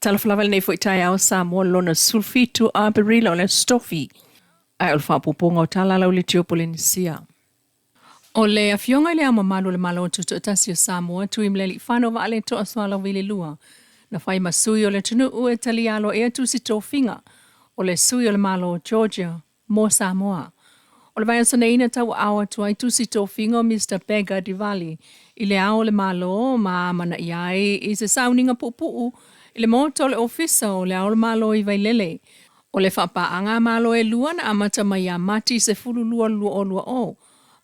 Faatalofa lava i lenei foi taeao Samoa lona 17 o Aperila o le Aso Tofi, ae o le faaopoopoga o tala lau le Tiopolenisia. O le Afioga i Le Ao Mamalu o le Malo Tutoatasi o Samoa, Tuimalealiifano Vaaletoa Sualauvi II, na fai ma sui o le atunuu e talia aloaia tusi tofiga o le sui o le Malo o Georgia mo Samoa. O le vaiaso nei na tauaao atu ai tusi tofiga o Mister Bega Divali i Le Ao o le Malo ma amanaia ai i se sauniga puupuu i le Maota o le Ofisa o Le Ao o le Malo i Vailele. O le faapaaga a Malo e lua na amata mai ia Mati 12 2020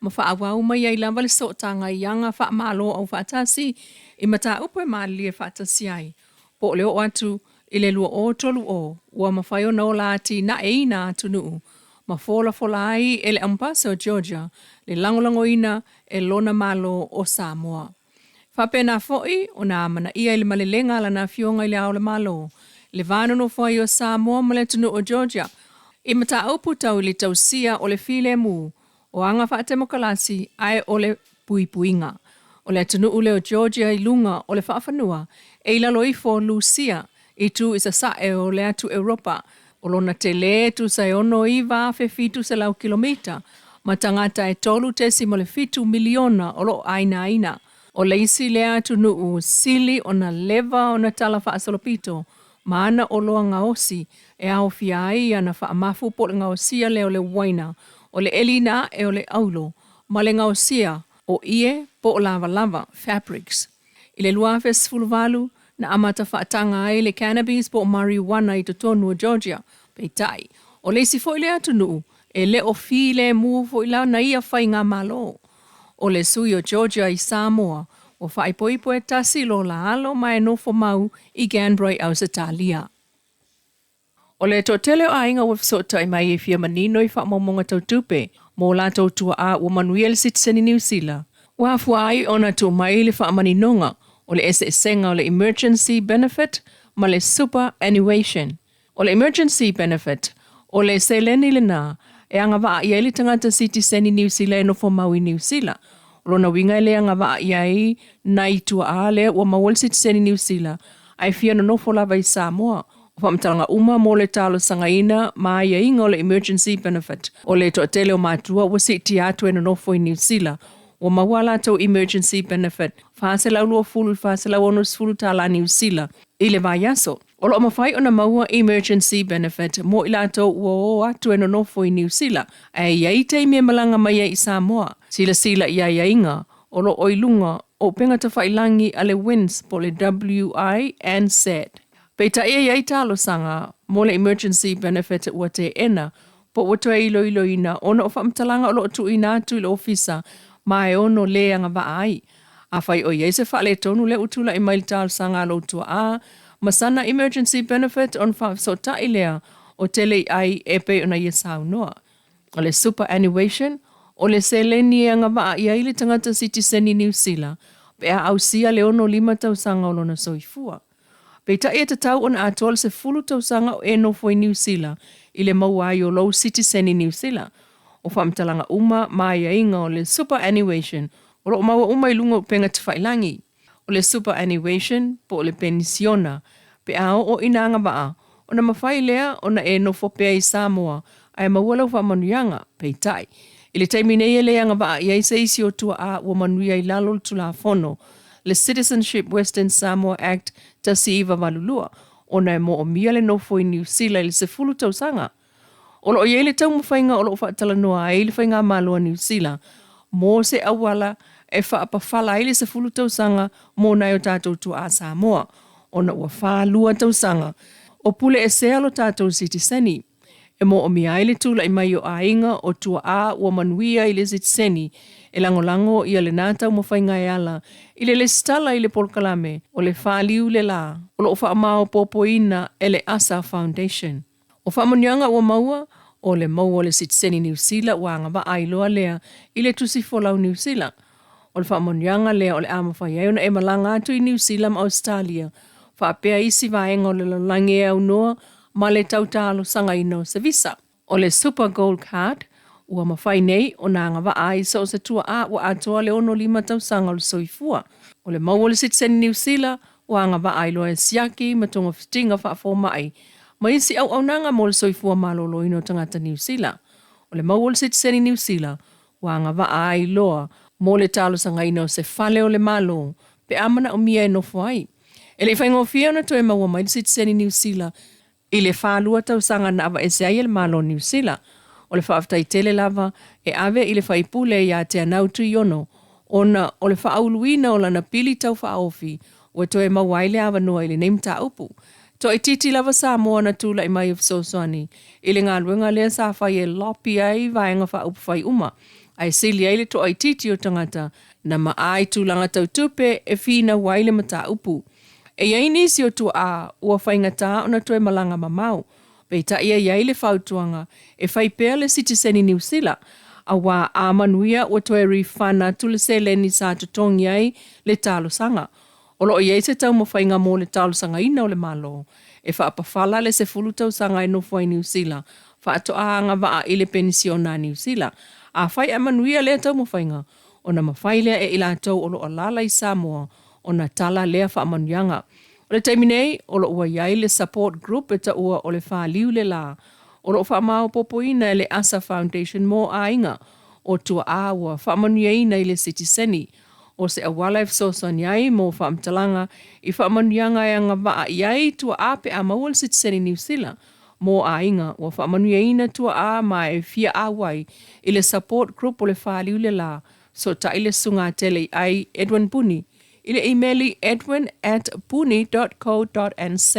ma faaauau mai ai lava le sootaga i aga faamalo aufaatasi i mataupu e malilie faatasi ai, po o le oo atu i le 2030 ua mafai ona ola atinaeina atunuu ma folafola ai e le Ambasa o Georgia le lagolagoina e lona Malo o Samoa. Faapena foi ona amanaia i le malelega a lana Afioga i Le Ao o le Malo le va nonofo ai o Samoa ma le atunuu o Georgia i mataupu tau i le tausia o le filemu, o aga faatemokalasi ae o le puipuiga o le atunuu lea o Georgia i luga o le faafanua e i lalo ifo o Lusia i tu i sasae o le atu Europa o lona tele tusa e 69,700 kilomita ma tagata e 3.7 miliona o lo o ainaina. O le isi lea atunuu sili ona leva ona tala faasolopito ma ana oloa gaosi e aofia ai ana faamafu po o le gaosia lea o le uaina, o le eliina ae o le aulo ma le gaosia o ie po o lavalava, fabrics. I le 2018, na amata faataga ai le cannabis po o mariuana i totonu o Georgia. Peitai, o le isi foi lea atunuu e le o filemu foi lana ia faigamalo. O le sui o Georgia i Samoa, ua faaipoipo e tasi lo la alo ma e nofo mau i Canberra i Ausetalia. O le toatele o aiga ua fesootai mai e fia manino i faamaumauga tau tupe mo latou tuaa ua manuia le sitiseni Niu Sila, ua afua ai ona tuu mai le faamaninoga o le eseesega o le Emergency Benefit ma le Superannuation. O le Emergency Benefit, o le seleni lena e agavaa i ai le tagata sitiseni Niu Sila e nofo mau i Niu Sila. O lona uiga e le agavaa i ai nai tuaa lea ua maua le sitiseni Niu Sila ae fia nonofo lava i Samoa. O faamatalaga uma mo le talosagaina ma aiaiga o le Emergency Benefit, o le toatele o matua ua siitia atu e nonofo i Niu Sila, ua maua a latou Emergency Benefit $420 i le $460 tala Niu Sila i le vaiaso. O lo o mafai ona maua Emergency Benefit mo i latou ua o atu e nonofo i Niu Sila, ae i ai taimi e malaga mai ai i Samoa. Silasila i aiaiga o lo o i luga o upega tafailangi a le WINZ po o le WINZ. Peitai e i ai talosaga mo le Emergency Benefit ua teena po ua toe iloiloina ona o faamatalaga o lo o tuuina atu i le Ofisa ma e ono le agavaa ai. Afai o i ai se faaletonu lea ua tulai mai i le talosaga a lou tuaa ma sana Emergency Benefit ona faafesootai lea o tele i ai e pei ona ia saunoa. O le Superannuation, o le seleni e agavaa i ai le tagata sitiseni Niu Sila pe a ausia le 65 tausaga o lona soifua. Peitai e tatau ona atoa le 10 tausaga o e nofo i Niu Sila i le maua ai o lou sitiseni Niu Sila. O faamatalaga uma ma aiaiga o le Superannuation o lo o maua uma i luga o upega tafailangi. O le Superannuation po o le penisiona pe a oo ina agavaa ona mafai lea ona e nofo pea i Samoa ae maua lau faamanuiaga. Peitai, i le taimi nei e le agavaa i ai se isi o tuaa ua manuia i lalo o le Tulafono, le Citizenship Western Samoa Act 1982, ona e moomia le nofo i Niu Sila i le 10 tausaga. O lo o i ai le taumafaiga o lo o faatalanoa ai le Faigamalo a Niu Sila mo se auala e faapafala ai le 10 tausaga mo nai o tatou tuaa Samoa, ona ua 42 tausaga o pule esea lo tatou sitiseni. E moomia ai le tulai mai o aiga o tuaa ua manuia i le sitiseni e lagolago ia lena taumafaiga e ala i le lesitala i le polokalame o le Faliu le La o lo o faamaopoopoina e le ASA Foundation. O faamanuiaga ua maua, o le maua o le sitiseni Niu Sila ua agavaa ai loa lea i le tusi folau Niu Sila. O le faamanuiaga lea o le a mafai ai ona e malaga atu i Niu Sila ma Ausetalia faapea isi vaega o le lalolagi e aunoa ma le tau talosagaina o se visa. O le Super Gold Card, ua mafai nei ona agavaa ai so o se tuaa ua atoa le 65 tausaga o le soifua. O le maua o le sitiseni Niu Sila, ua agavaa ai loa e siaki ma togafitiga faafomai ma isi auaunaga mo le soifua maloloina o tagata Niu Sila. O le maua o le sitiseni Niu Sila ua agavaa ai loa mo le talosagaina o se fale o le Malo pe a manaomia e nofo ai. E le i faigofie ona toe maua mai le sitiseni Niu Sila i le 42 tausaga na aveese ai e le Malo o Niu Sila. O le faafetai tele lava e ave i le faipule ia Teanau Tuiono ona o le faauluina o lana pili tau faaofi ua toe maua ai le avanoa i lenei mataupu. Toaitiiti lava Samoa na tulai mai e fesoasoani i le galuega lea sa fai e lobby ai Vaega Faaupufai uma, ae sili ai le toaitiiti o tagata na ma'a i tulaga tau tupe e finau ai le mataupu. E i ai nisi o tuaa ua faigata ona toe malaga mamao, peitai e i ai le fautuaga e fai pea le sitiseni Niu Sila, aua a manuia ua toe refund atu le seleni sa totogi ai le talosaga. O lo o i ai se taumafaiga mo le talosagaina o le Malo e faapafala le 10 tausaga e nofo ai Niu Sila faatoa agavaa i le penisiona a Niu Sila. Afai ae manuia lea taumafaiga, ona mafai lea e i latou o lo o alaala i Samoa ona tala lea faamanuiaga. O le taimi nei, o lo o ua i ai le support group e taua o le Faliu le La, o lo o faamaopoopoina e le asa Foundation mo aiga o tuaa ua faamanuiaina i le sitiseni. O se auala e fesoasoani ai mo faamatalaga i faamanuiaga e agavaa i ai tuaa pe a maua le sitiseni Niu Sila mo aiga ua faamanuiaina tuaa ma e fia auai i le support group o le Faliu le La, fesootai le Susuga Tele i ai Edwin Puni i le imeli edwin at puni dot co dot nz.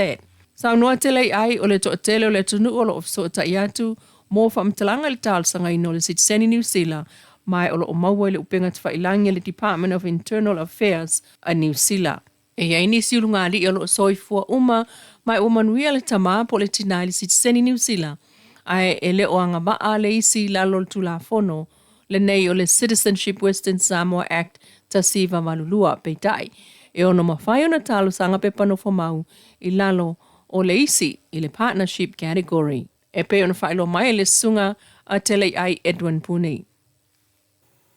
Saunoa tele i ai o le toatele o le atunuu o lo o fesootai atu mo faamatalaga i le talosagaina o le sitiseni Niu Sila ma o lo o maua i le upega tafailagi a le Department of Internal Affairs a Niu Sila. E i ai nisi ulugalii o lo o soifua uma ma ua manuia le tamā po o le tinā i le sitiseni Niu Sila, ae e le o agavaa le isi i lalo o le Tulafono lenei o le Citizenship Western Samoa Act 1982, peitai, e ono mafai ona talosaga pepa nofomau i lalo o le isi i le Partnership Category. E pei ona faailoa mai e le Susuga a Teleiai Edwin Puni.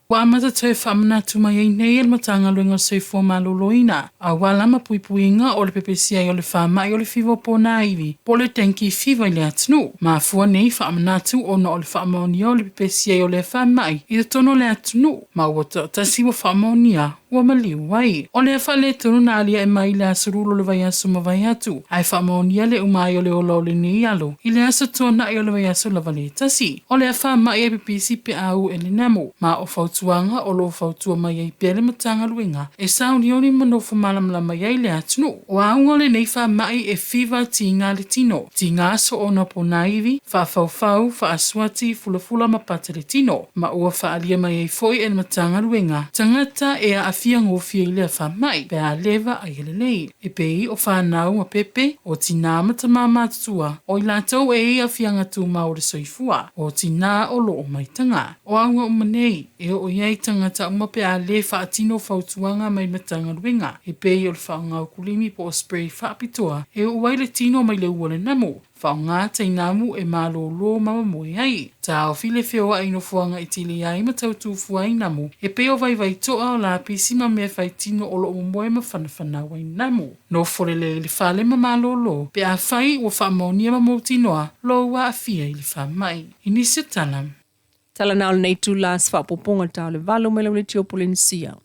Ua amata toe faamanatu mai ai nei e le Matagaluega o le Soifua Maloloina, auala ma puipuiga o le pepesi ai o le faamai o le fiva ponaivi po o le dengue fever i le atunuu. Mafua nei faamanatu ona o le faamaonia o le pepesi ai o lea faamai i totonu o le atunuu ma ua toatasi ua faamaonia ua maliu ai. O lea faaletonu na aliae mai i le aso Lua o le vaiaso mavae atu, ae faamaonia le uma ai o le ola o lenei alo i le aso Tuanai o le vaiaso lava le tasi. O lea faamai e pipisi pe a u e le namu, ma o fautuaga o lo o fautua mai ai pea le Matagaluega e saonioni ma nofo malamalama i ai le atunuu. O auga o lenei faamai e fiva tiga le tino, tiga soona ponaivi, faafaufau, faasuati, fulafula ma pata le tino, ma ua faaalia mai ai foi e le Matagaluega tagata e aafia gofie i lea faamai pe a le vaaia lelei, e pei o fanau ma pepe, o tinā ma tamā matutua, o i latou e i ai aafiaga tumau o le soifua, o tinā o lo o maitaga. O auga uma nei, e oo i ai tagata uma pe a le faatino fautuaga mai Matagaluega, e pei o le faaaoga o kulimi po o spray faapitoa e uu ai le tino mai le ua o le namu, Faaaoga tainamu e malōlō ma mamoe ai. Taofi le feoai i nofoaga e tele ai ma tau tufua ai namu, e pei o vaivai toa o lapisi ma mea faitino o lo o momoe ma fanafanau ai namu. Nofo lelei i le fale ma malōlō pe afai ua faamaonia ma mautinoa lou aafia i le faamai. I nisi o tala. Tala na o lenei itula se faaopoopoga i le ta o le 8 mai le Auleti o Polenisia.